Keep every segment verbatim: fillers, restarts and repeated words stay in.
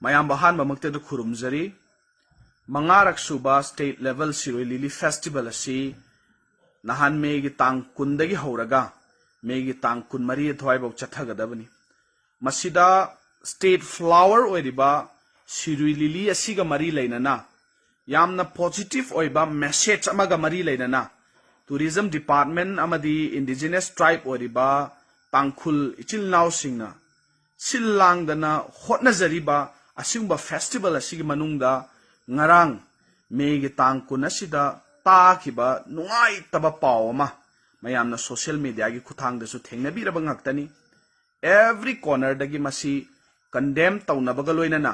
ꯃꯌꯥꯝꯕꯨ ꯑꯍꯥꯟꯕꯃꯛꯇꯗ ꯈꯨꯔꯨꯝꯖꯔꯤ꯫ ꯃꯉꯥꯔꯛ ꯁꯨꯕ State Level ꯁꯤꯔꯣꯏ ꯂꯤꯂꯤ Festival ꯑꯁꯤ ꯅꯍꯥꯟ ꯃꯦꯒꯤ ꯇꯥꯡ ꯀꯨꯟꯗꯒꯤ ꯍꯧꯔꯒ ꯃꯦꯒꯤ ꯇꯥꯡ ꯀꯨꯟꯃꯔꯤ ꯑꯗꯨꯋꯥꯏꯐꯥꯎ ꯆꯠꯊꯒꯗꯕꯅꯤ꯫ ꯃꯁꯤꯗ state flower ꯑꯣꯏꯔꯤꯕ ꯁꯤꯔꯨꯏ ꯂꯤꯂꯤ ꯑꯁꯤꯒ ꯃꯔꯤ ꯂꯩꯅꯅ ꯌꯥꯝꯅ positive ꯑꯣꯏꯕ message ꯑꯃꯒ ꯃꯔꯤ ꯂꯩꯅꯅ Tourism Department ꯑꯃꯗꯤ Indigenous Tribe ꯑꯣꯏꯔꯤꯕ ꯇꯥꯡꯈꯨꯜ ꯏꯆꯤꯜ ꯏꯅꯥꯎꯁꯤꯡꯅ ꯁꯤꯜ ꯂꯥꯡꯗꯅ ꯍꯣꯠꯅꯖꯔꯤꯕ ꯑꯁꯤꯒꯨꯝꯕ festival ꯑꯁꯤꯒꯤ ꯃꯅꯨꯡꯗ ꯉꯔꯥꯡ ꯃꯦꯒꯤ ꯇꯥꯡ ꯀꯨꯟ ꯑꯁꯤꯗ ꯇꯥꯈꯤꯕ ꯅꯨꯡꯉꯥꯏꯇꯕ ꯄꯥꯎ ꯑꯃ ꯃꯌꯥꯝꯅ social mediaꯒꯤ ꯈꯨꯠꯊꯥꯡꯗꯁꯨ ꯊꯦꯡꯅꯕꯤꯔꯕ ꯉꯥꯛꯇꯅꯤ꯫ Every cornerꯗꯒꯤ ꯃꯁꯤ condemn ꯇꯧꯅꯕꯒ ꯂꯣꯏꯅꯅ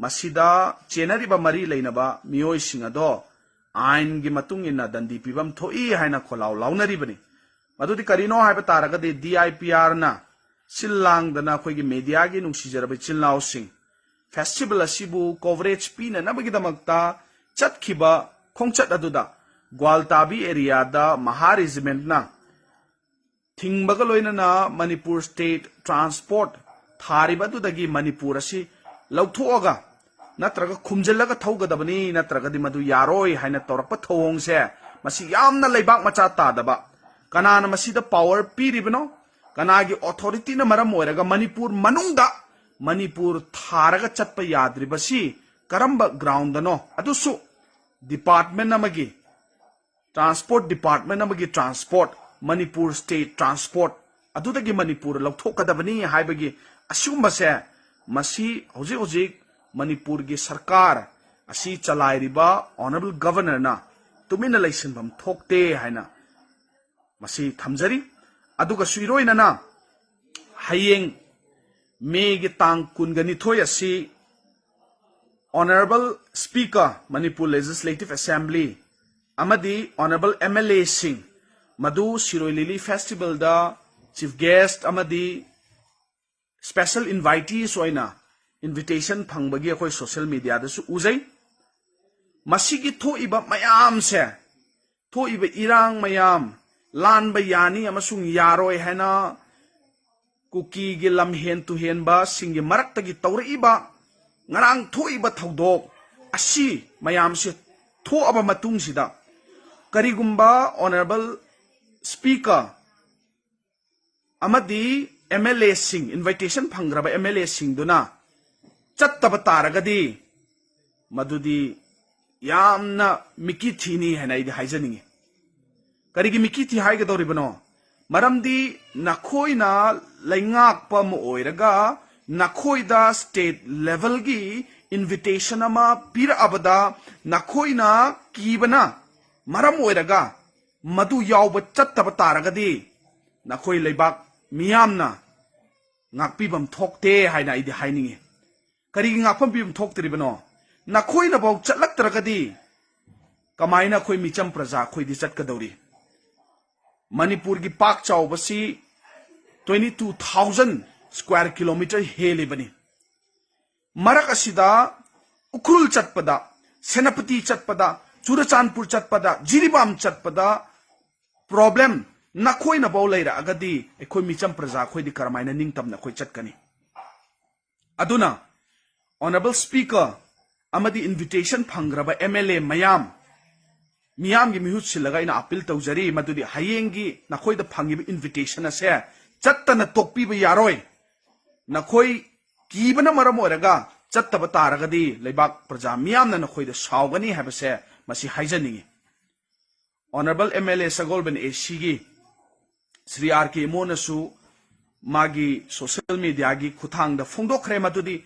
ꯃꯁꯤꯗ ꯆꯦꯟꯅꯔꯤꯕ ꯃꯔꯤ ꯂꯩꯅꯕ ꯃꯤꯑꯣꯏꯁꯤꯡ ꯑꯗꯣ ꯑꯥꯏꯟꯒꯤ ꯃꯇꯨꯡ ꯏꯟꯅ ꯗꯟꯗꯤ ꯄꯤꯐꯝ ꯊꯣꯛꯏ ꯍꯥꯏꯅ ꯈꯣꯜꯂꯥꯎ ꯂꯥꯎꯅꯔꯤꯕꯅꯤ꯫ ꯃꯗꯨꯗꯤ ꯀꯔꯤꯅꯣ ꯍꯥꯏꯕ ꯇꯥꯔꯒꯗꯤ DIPRꯅ ꯁꯤꯜ ꯂꯥꯡꯗꯅ ꯑꯩꯈꯣꯏꯒꯤ mediaꯒꯤ ꯅꯨꯡꯁꯤꯖꯔꯕ ꯏꯆꯤꯜ ꯏꯅꯥꯎꯁꯤꯡ festival ꯑꯁꯤꯕꯨ coverage ꯄꯤꯅꯅꯕꯒꯤꯗꯃꯛꯇ ꯆꯠꯈꯤꯕ ꯈꯣꯡꯆꯠ ꯑꯗꯨꯗ ꯒ꯭ꯋꯥꯜꯇꯥꯕꯤ areaꯗ Maha regimentꯅ ꯊꯤꯡꯕꯒ ꯂꯣꯏꯅꯅ Manipur State Transport ꯊꯥꯔꯤꯕ ꯑꯗꯨꯗꯒꯤ ꯃꯅꯤꯄꯨꯔ ꯑꯁꯤ ꯂꯧꯊꯣꯛꯑꯒ ꯅꯠꯇ꯭ꯔꯒ ꯈꯨꯝꯖꯤꯜꯂꯒ ꯊꯧꯒꯗꯕꯅꯤ, ꯅꯠꯇ꯭ꯔꯒꯗꯤ ꯃꯗꯨ ꯌꯥꯔꯣꯏ ꯍꯥꯏꯅ ꯇꯧꯔꯛꯄ ꯊꯧꯑꯣꯡꯁꯦ, ꯃꯁꯤ ꯌꯥꯝꯅ ꯂꯩꯕꯥꯛ ꯃꯆꯥ ꯇꯥꯗꯕ꯫ ꯀꯅꯥꯅ ꯃꯁꯤꯗ power ꯄꯤꯔꯤꯕꯅꯣ? ꯀꯅꯥꯒꯤ authorityꯅ ꯃꯔꯝ ꯑꯣꯏꯔꯒ ꯃꯅꯤꯄꯨꯔ ꯃꯅꯨꯡꯗ ꯃꯅꯤꯄꯨꯔ ꯊꯥꯔꯒ ꯆꯠꯄ ꯌꯥꯗ꯭ꯔꯤꯕꯁꯤ ꯀꯔꯝꯕ groundꯗꯅꯣ? ꯑꯗꯨꯁꯨ department ꯑꯃꯒꯤ, transport department ꯑꯃꯒꯤ transport, ꯃꯅꯤꯄꯨꯔ state transport ꯑꯗꯨꯗꯒꯤ ꯃꯅꯤꯄꯨꯔ ꯂꯧꯊꯣꯛꯀꯗꯕꯅꯤ ꯍꯥꯏꯕꯒꯤ ꯑꯁꯤꯒꯨꯝꯕꯁꯦ, ꯃꯁꯤ ꯍꯧꯖꯤꯛ ꯍꯧꯖꯤꯛ ꯃꯅꯤꯄꯨꯔꯒꯤ ꯁꯔꯀꯥꯔ ꯑꯁꯤ ꯆꯂꯥꯏꯔꯤꯕ honourable governorꯅ ꯇꯨꯃꯤꯟꯅ ꯂꯩꯁꯤꯟꯐꯝ ꯊꯣꯛꯇꯦ ꯍꯥꯏꯅ ꯃꯁꯤ ꯊꯝꯖꯔꯤ꯫ ꯑꯗꯨꯒꯁꯨ ꯏꯔꯣꯏꯅꯅ ꯍꯌꯦꯡ ꯃꯦꯒꯤ ꯇꯥꯡ ꯀꯨꯟꯒ ꯅꯤꯊꯣꯏ ꯑꯁꯤ Honourable Speaker, Manipur Legislative Assembly ꯑꯃꯗꯤ honourable MLAꯁꯤꯡ ꯃꯗꯨ ꯁꯤꯔꯣꯏ ꯂꯤꯂꯤ festivalꯗ chief guest ꯑꯃꯗꯤ special invitees ꯑꯣꯏꯅ invitation ꯐꯪꯕꯒꯤ ꯑꯩꯈꯣꯏ social mediaꯗꯁꯨ ꯎꯖꯩ꯫ ꯃꯁꯤꯒꯤ ꯊꯣꯛꯏꯕ ꯃꯌꯥꯝꯁꯦ, ꯊꯣꯛꯏꯕ ꯏꯔꯥꯡ ꯃꯌꯥꯝ, ꯂꯥꯟꯕ ꯌꯥꯅꯤ ꯑꯃꯁꯨꯡ ꯌꯥꯔꯣꯏ ꯍꯥꯏꯅ ꯀꯨꯀꯤꯒꯤ ꯂꯝꯍꯦꯟ ꯇꯨꯍꯦꯟꯕꯁꯤꯡꯒꯤ ꯃꯔꯛꯇꯒꯤ ꯇꯧꯔꯛꯏꯕ ꯉꯔꯥꯡ ꯊꯣꯛꯏꯕ ꯊꯧꯗꯣꯛ ꯑꯁꯤ ꯃꯌꯥꯝꯁꯦ ꯊꯣꯛꯑꯕ ꯃꯇꯨꯡꯁꯤꯗ, ꯀꯔꯤꯒꯨꯝꯕ Honourable Speaker ꯑꯃꯗꯤ M L A ꯁꯤꯡ, invitation ꯐꯪꯈ꯭ꯔꯕ M L A ꯁꯤꯡꯗꯨꯅ ꯆꯠꯇꯕ ꯇꯥꯔꯒꯗꯤ, ꯃꯗꯨꯗꯤ ꯌꯥꯝꯅ ꯃꯤꯀꯤ ꯊꯤꯅꯤ ꯍꯥꯏꯅ ꯑꯩꯗꯤ ꯍꯥꯏꯖꯅꯤꯡꯉꯤ꯫ ꯀꯔꯤꯒꯤ ꯃꯤꯀꯤ ꯊꯤ ꯍꯥꯏꯒꯗꯧꯔꯤꯕꯅꯣ? ꯃꯔꯝꯗꯤ ꯅꯈꯣꯏꯅ ꯂꯩꯉꯥꯛꯄ ꯑꯃ ꯑꯣꯏꯔꯒ, ꯅꯈꯣꯏꯗ state level ꯒꯤ invitation ꯑꯃ ꯄꯤꯔꯛꯑꯕꯗ, ꯅꯈꯣꯏꯅ ꯀꯤꯕꯅ ꯃꯔꯝ ꯑꯣꯏꯔꯒ ꯃꯗꯨ ꯌꯥꯎꯕ ꯆꯠꯇꯕ ꯇꯥꯔꯒꯗꯤ, ꯅꯈꯣꯏ ꯂꯩꯕꯥꯛ ꯃꯤꯌꯥꯝꯅ ꯉꯥꯛꯄꯤꯐꯝ ꯊꯣꯛꯇꯦ ꯍꯥꯏꯅ ꯑꯩꯗꯤ ꯍꯥꯏꯅꯤꯡꯉꯤ꯫ ꯀꯔꯤꯒꯤ ꯉꯥꯛꯐꯝ ꯄꯤꯐꯝ ꯊꯣꯛꯇ꯭ꯔꯤꯕꯅꯣ? ꯅꯈꯣꯏꯅꯐꯥꯎ ꯆꯠꯂꯛꯇ꯭ꯔꯒꯗꯤ ꯀꯃꯥꯏꯅ ꯑꯩꯈꯣꯏ ꯃꯤꯆꯝ ꯄ꯭ꯔꯖꯥ ꯑꯩꯈꯣꯏꯗꯤ ꯆꯠꯀꯗꯧꯔꯤ? ꯃꯅꯤꯄꯨꯔꯒꯤ ꯄꯥꯛ ꯆꯥꯎꯕꯁꯤ twenty two thousand square kilometre ꯍꯦꯜꯂꯤꯕꯅꯤ꯫ ꯃꯔꯛ ꯑꯁꯤꯗ ꯎꯈ꯭ꯔꯨꯜ ꯆꯠꯄꯗ, ꯁꯦꯅꯥꯄꯇꯤ ꯆꯠꯄꯗ, ꯆꯨꯔꯆꯥꯟꯄꯨꯔ ꯆꯠꯄꯗ, ꯖꯤꯔꯤꯕꯥꯝ ꯆꯠꯄꯗ problem ꯅꯈꯣꯏꯅꯐꯥꯎ ꯂꯩꯔꯛꯑꯒꯗꯤ ꯑꯩꯈꯣꯏ ꯃꯤꯆꯝ ꯄ꯭ꯔꯖꯥ ꯑꯩꯈꯣꯏꯗꯤ ꯀꯔꯝꯍꯥꯏꯅ ꯅꯤꯡꯇꯝꯅ ꯑꯩꯈꯣꯏ ꯆꯠꯀꯅꯤ? ꯑꯗꯨꯅ Honourable Speaker ꯑꯃꯗꯤ invitation ꯐꯪꯈ꯭ꯔꯕ M L A ꯃꯌꯥꯝ, ꯃꯤꯌꯥꯝꯒꯤ ꯃꯤꯍꯨꯠ ꯁꯤꯜꯂꯒ ꯑꯩꯅ appeal ꯇꯧꯖꯔꯤ, ꯃꯗꯨꯗꯤ ꯍꯌꯦꯡꯒꯤ ꯅꯈꯣꯏꯗ ꯐꯪꯉꯤꯕ invitation ꯑꯁꯦ ꯆꯠꯇꯅ ꯇꯣꯛꯄꯤꯕ ꯌꯥꯔꯣꯏ꯫ ꯅꯈꯣꯏ ꯀꯤꯕꯅ ꯃꯔꯝ ꯑꯣꯏꯔꯒ ꯆꯠꯇꯕ ꯇꯥꯔꯒꯗꯤ ꯂꯩꯕꯥꯛ ꯄ꯭ꯔꯖꯥ ꯃꯤꯌꯥꯝꯅ ꯅꯈꯣꯏꯗ ꯁꯥꯎꯒꯅꯤ ꯍꯥꯏꯕꯁꯦ ꯃꯁꯤ ꯍꯥꯏꯖꯅꯤꯡꯉꯤ꯫ Honourable M L A Sagolband A C ꯒꯤ ꯁ꯭ꯔꯤ R K ꯏꯃꯣꯅꯁꯨ ꯃꯥꯒꯤ social media ꯒꯤ ꯈꯨꯠꯊꯥꯡꯗ ꯐꯣꯡꯗꯣꯛꯈ꯭ꯔꯦ ꯃꯗꯨꯗꯤ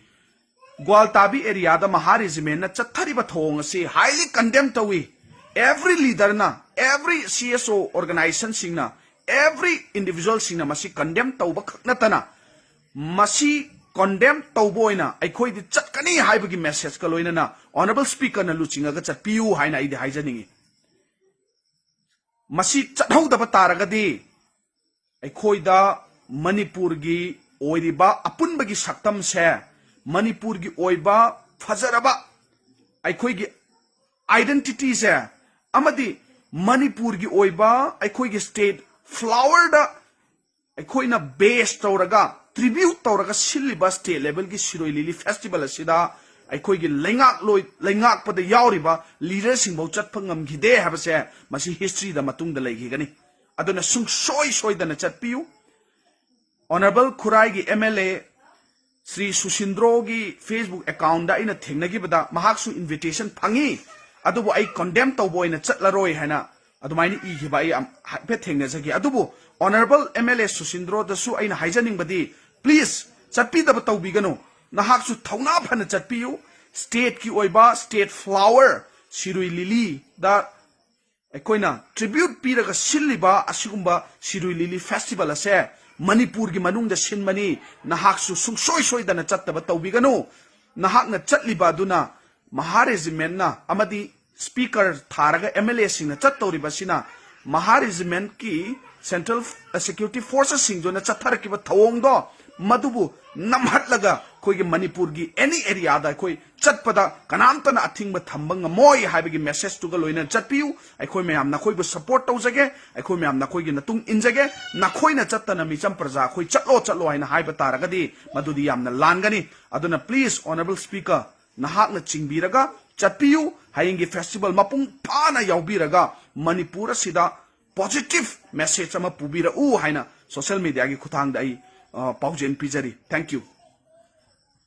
ꯒ꯭ꯋꯥꯜꯇꯥꯕꯤ area ꯗ ꯃꯍꯥ regiment ꯅ ꯆꯠꯊꯔꯤꯕ ꯊꯧꯑꯣꯡ ꯑꯁꯤ highly condemn ꯇꯧꯏ꯫ Every leader ꯅ, every C S O organization ꯁꯤꯡꯅ, every individual ꯁꯤꯡꯅ ꯃꯁꯤ condemn ꯇꯧꯕ ꯈꯛ ꯅꯠꯇꯅ ꯃꯁꯤ condemn ꯇꯧꯕ ꯑꯣꯏꯅ ꯑꯩꯈꯣꯏꯗꯤ ꯆꯠꯀꯅꯤ ꯍꯥꯏꯕꯒꯤ message ꯀ ꯂꯣꯏꯅꯅ Honourable Speaker ꯅ ꯂꯨꯆꯤꯡꯉꯒ ꯆꯠꯄꯤꯌꯨ ꯍꯥꯏꯅ ꯑꯩꯗꯤ ꯍꯥꯏꯖꯅꯤꯡꯉꯤ꯫ ꯃꯁꯤ ꯆꯠꯍꯧꯗꯕ ꯇꯥꯔꯒꯗꯤ ꯑꯩꯈꯣꯏꯗ ꯃꯅꯤꯄꯨꯔꯒꯤ ꯑꯣꯏꯔꯤꯕ ꯑꯄꯨꯟꯕꯒꯤ ꯁꯛꯇꯝꯁꯦ, ꯃꯅꯤꯄꯨꯔꯒꯤ ꯑꯣꯏꯕ ꯐꯖꯔꯕ ꯑꯩꯈꯣꯏꯒꯤ identity ꯁꯦ ꯑꯃꯗꯤ ꯃꯅꯤꯄꯨꯔꯒꯤ ꯑꯣꯏꯕ ꯑꯩꯈꯣꯏꯒꯤ state flower ꯗ ꯑꯩꯈꯣꯏꯅ base ꯇꯧꯔꯒ tribute ꯇꯧꯔꯒ ꯁꯤꯜꯂꯤꯕ state levelꯒꯤ ꯁꯤꯔꯣꯏ ꯂꯤꯂꯤ festival ꯑꯁꯤꯗ ꯑꯩꯈꯣꯏꯒꯤ ꯂꯩꯉꯥꯛꯂꯣꯏ ꯂꯩꯉꯥꯛꯄꯗ ꯌꯥꯎꯔꯤꯕ leaderꯁꯤꯡꯐꯧ ꯆꯠꯄ ꯉꯝꯈꯤꯗꯦ ꯍꯥꯏꯕꯁꯦ ꯃꯁꯤ historyꯗ ꯃꯇꯨꯡꯗ ꯂꯩꯈꯤꯒꯅꯤ꯫ ꯑꯗꯨꯅ ꯁꯨꯡꯁꯣꯏ ꯁꯣꯏꯗꯅ ꯆꯠꯄꯤꯌꯨ꯫ Honourable ꯈꯨꯔꯥꯏꯒꯤ M L A Shri ꯁꯨꯁꯤꯟꯗ꯭ꯔꯣꯒꯤ Facebook accountꯗ ꯑꯩꯅ ꯊꯦꯡꯅꯈꯤꯕꯗ ꯃꯍꯥꯛꯁꯨ invitation ꯐꯪꯉꯤ, ꯑꯗꯨꯕꯨ ꯑꯩ condemn ꯇꯧꯕ ꯑꯣꯏꯅ ꯆꯠꯂꯔꯣꯏ ꯍꯥꯏꯅ ꯑꯗꯨꯃꯥꯏꯅ ꯏꯈꯤꯕ ꯑꯩ ꯌꯥꯝ ꯍꯥꯏꯐꯦꯠ ꯊꯦꯡꯅꯖꯈꯤ꯫ ꯑꯗꯨꯕꯨ Honourable M L A ꯁꯨꯁꯤꯟꯗ꯭ꯔꯣꯗꯁꯨ ꯑꯩꯅ ꯍꯥꯏꯖꯅꯤꯡꯕꯗꯤ, please ꯆꯠꯄꯤꯗꯕ ꯇꯧꯕꯤꯒꯅꯨ, ꯅꯍꯥꯛꯁꯨ ꯊꯧꯅꯥ ꯐꯅ ꯆꯠꯄꯤꯌꯨ꯫ Stateꯀꯤ ꯑꯣꯏꯕ state flower ꯁꯤꯔꯨꯏ ꯂꯤꯂꯤꯗ ꯑꯩꯈꯣꯏꯅ tribute ꯄꯤꯔꯒ ꯁꯤꯜꯂꯤꯕ ꯑꯁꯤꯒꯨꯝꯕ ꯁꯤꯔꯨꯏ ꯂꯤꯂꯤ festival ꯑꯁꯦ ꯃꯅꯤꯄꯨꯔꯒꯤ ꯃꯅꯨꯡꯗ ꯁꯤꯟꯕꯅꯤ꯫ ꯅꯍꯥꯛꯁꯨ ꯁꯨꯡꯁꯣꯏ ꯁꯣꯏꯗꯅ ꯆꯠꯇꯕ ꯇꯧꯕꯤꯒꯅꯨ꯫ ꯅꯍꯥꯛꯅ ꯆꯠꯂꯤꯕ ꯑꯗꯨꯅ ꯃꯍꯥ regimentꯅ ꯑꯃꯗꯤ speaker ꯊꯥꯔꯒ M L Aꯁꯤꯡꯅ ꯆꯠꯇꯧꯔꯤꯕ ꯑꯁꯤꯅ ꯃꯍꯥ regimentꯀꯤ central security forcesꯁꯤꯡꯗꯨꯅ ꯆꯠꯊꯔꯛꯈꯤꯕ ꯊꯧꯑꯣꯡꯗꯣ ꯃꯗꯨꯕꯨ ꯅꯝꯍꯠꯂꯒ ꯑꯩꯈꯣꯏꯒꯤ ꯃꯅꯤꯄꯨꯔꯒꯤ any areaꯗ ꯑꯩꯈꯣꯏ ꯆꯠꯄꯗ ꯀꯅꯥꯝꯇꯅ ꯑꯊꯤꯡꯕ ꯊꯝꯕ ꯉꯝꯃꯣꯏ ꯍꯥꯏꯕꯒꯤ messageꯇꯨꯒ ꯂꯣꯏꯅꯅ ꯆꯠꯄꯤꯌꯨ꯫ ꯑꯩꯈꯣꯏ ꯃꯌꯥꯝ ꯅꯈꯣꯏꯕꯨ support ꯇꯧꯖꯒꯦ, ꯑꯩꯈꯣꯏ ꯃꯌꯥꯝ ꯅꯈꯣꯏꯒꯤ ꯃꯇꯨꯡ ꯏꯟꯖꯒꯦ꯫ ꯅꯈꯣꯏꯅ ꯆꯠꯇꯅ ꯃꯤꯆꯝ ꯄ꯭ꯔꯖꯥ ꯑꯩꯈꯣꯏ ꯆꯠꯂꯣ ꯆꯠꯂꯣ ꯍꯥꯏꯅ ꯍꯥꯏꯕ ꯇꯥꯔꯒꯗꯤ ꯃꯗꯨꯗꯤ ꯌꯥꯝꯅ ꯂꯥꯟꯒꯅꯤ꯫ ꯑꯗꯨꯅ please Honourable Speaker, ꯅꯍꯥꯛꯅ ꯆꯤꯡꯕꯤꯔꯒ ꯆꯠꯄꯤꯌꯨ꯫ ꯍꯌꯦꯡꯒꯤ festival ꯃꯄꯨꯡ ꯐꯥꯅ ꯌꯥꯎꯕꯤꯔꯒ ꯃꯅꯤꯄꯨꯔ ꯑꯁꯤꯗ positive message ꯑꯃ ꯄꯨꯕꯤꯔꯛꯎ ꯍꯥꯏꯅ social mediaꯒꯤ ꯈꯨꯠꯊꯥꯡꯗ ꯑꯩ ꯑ, ꯄꯥꯎꯖꯦꯜ ꯄꯤꯖꯔꯤ꯫ Thank you꯫